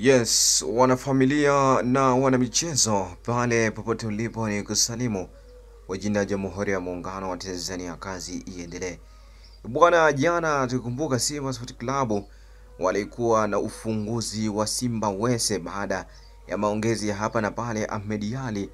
Yes, wanafamilia na wanamichezo pale popote ulipo, ni kusalimu kwa jina la Jamhuri ya Muungano wa Tanzania. Kazi iendelee bwana. Jana tukikumbuka Simba Sport Club walikuwa na ufunguzi wa Simba Wese baada ya maongezi ya hapa na pale. Ahmed Ally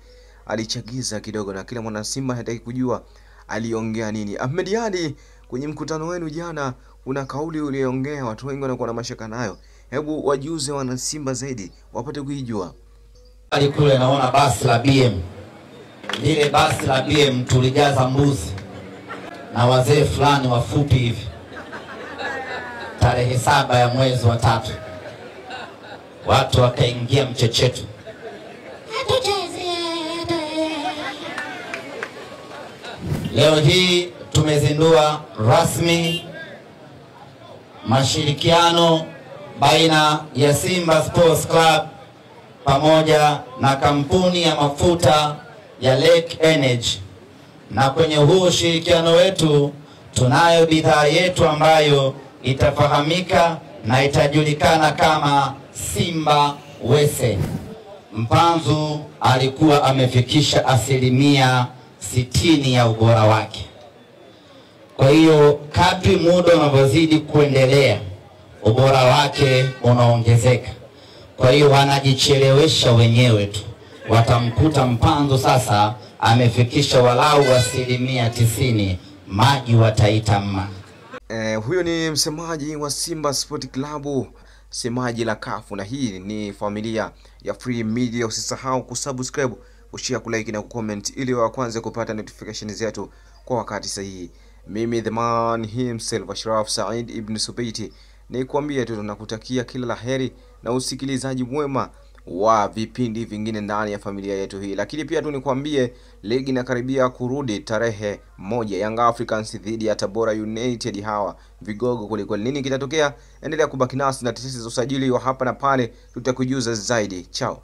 alichagiza kidogo na kila mwana Simba hataki kujua aliongea nini. Ahmed Ally, kwenye mkutano wenu jana kuna kauli uliongea, watu wengi wanakuwa na mashaka nayo. Hebu wajuze wana Simba zaidi wapate kuijua. Kule naona basi la BM. Lile basi la BM tulijaza mbuzi na wazee fulani wafupi hivi. Tarehe 7 ya mwezi wa 3. Watu wakaingia mchechetu. Leo hii tumezindua rasmi mashirikiano baina ya Simba Sports Club pamoja na kampuni ya mafuta ya Lake Energy. Na kwenye huu ushirikiano wetu tunayo bidhaa yetu ambayo itafahamika na itajulikana kama Simba Wese. Mpanzu alikuwa amefikisha 60% ya ubora wake. Kwa hiyo kadri muda unavyozidi kuendelea ubora wake unaongezeka. Kwa hiyo wanajichelewesha wenyewe tu. Watamkuta Mpanzu sasa amefikisha walau 90%, maji wataita mma. Huyo ni msemaji wa Simba Sport Club, semaji la kafu, na hii ni familia ya Free Media. Usisahau kusubscribe, kushare, kulike na kucomment ili wa kwanza kupata notification zetu kwa wakati sahihi. Mimi the man himself Ashraf Said Ibn Subeiti nikuambie tu tunakutakia kila laheri na usikilizaji mwema wa vipindi vingine ndani ya familia yetu hii. Lakini pia tu nikwambie ligi inakaribia kurudi tarehe 1, Young Africans dhidi ya Tabora United, hawa vigogo kuliko. Nini kitatokea? Endelea kubaki nasi na tetesi za usajili wa hapa na pale, tutakujuza zaidi. Ciao.